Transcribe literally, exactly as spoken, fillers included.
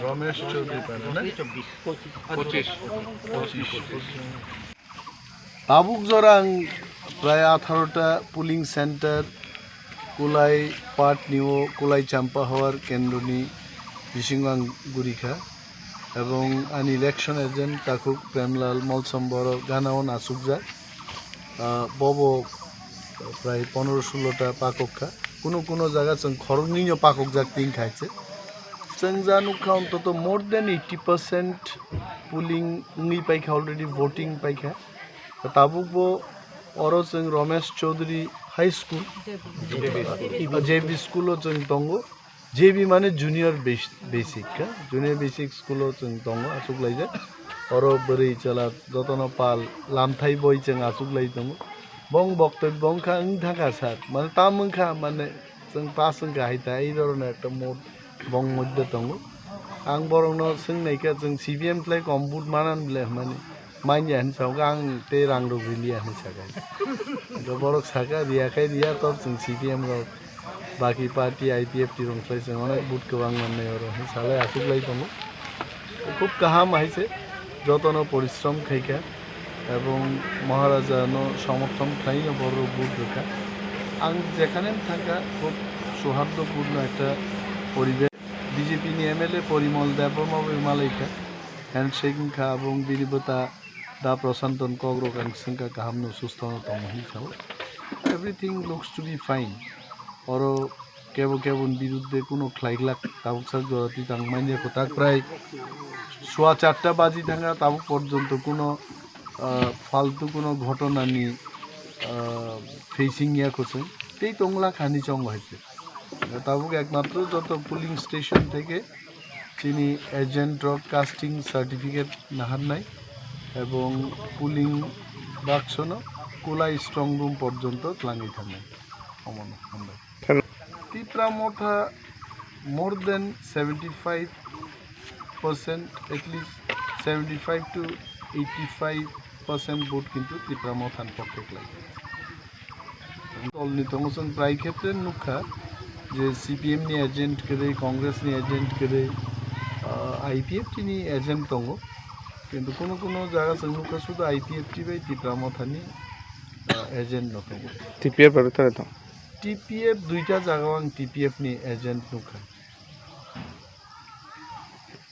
রমেশ চৌধুরী পাড়া না? পঁচিশ। পঁচিশ। Tabuk jora ang prai atharota polling center Kulai part ni o Kulai Champa Hawar kendro ni bisingo ang gurikha, ebong ani election agent takhuk Premlal Molsom Borok gana o nasukjak. Ah, bobo prai pondro sulo ta pakok kha, kuno kuno jaga chwng khoroknwi no pakokjak tin khai se. Chwng ja nukha ontoto more than eighty percent polling wngwi paikha, already voting paikha. Tabuk bo oro chwng Romesh Chaudhary High School, J B school o chwng tongo. J B mane junior bas-, basic kha, junior basic school o chwng tongo, aswk laijak. Oro bwrwi chwla jotono pal lamthai boi chwng aswk lai tongo. Bong boktoi bong kha wng thangkha sir, mane tam wng kha, mane chwng pass wng kha hai ta, ei dhoroner ekta mood bong moddhe tongo. Ang borokno swng nai kha, chwng C P M khlai kom vote manan ble hwnmani. Manya hinwi sakha, ang tei rang rok riliya hinwi sakha. Hwnkhe borok sakha, riya khai riya, tok chwng C P M rok, baki party, I P F T rok khlai chwng onek vote kwbang mannai oro hinwi salai aswk lai tongo. Khub kaham hai se, jotono porishrom khaikha, ebong Maharaja no somorthon khlaino borok vote rwkha. Ang jekhane thangkha, khub sohardo purno ekta poribesh. B J P ni M L A Porimol Debbarma bai malaikha, handshake wngkha, abong bini bwta Da Prashanton kokrok ang swngkha, kahamno susthono tongo hinwi sao. Everything looks to be fine. Oro kebo keboni birudde kuno khlaiglak tabuk sak jora twi tang manya kwtak prai sua charta baji thangkha, tabuk porjonto kuno, ah, faltu kuno ghotona ni, ah, facing ya kwchwng tei tonglak hani chongo hai se. Tabuk ekmatro joto polling station theke chini agent rok casting certificate naharnai ebong polling baksono Kulai strong room porjonto twlangwi thangnai. Omono hambai. Tipra Motha more than seventy five percent, at least seventy five to eighty five percent vote kintu Tipra Motha ni pokhe khlai. Dol ni tongo chwng prai khetre nukha je C P M ni agent kwrwi, Congress ni agent kwrwi, ah, I P F T ni agent tongo. Kintu kuno kuno jaga chwng nukha sudu I P F T bai Tipra Motha ni, ah, agent no tongo. T P F bai tong tong. T P F duita jaga o ang T P F ni agent nukha.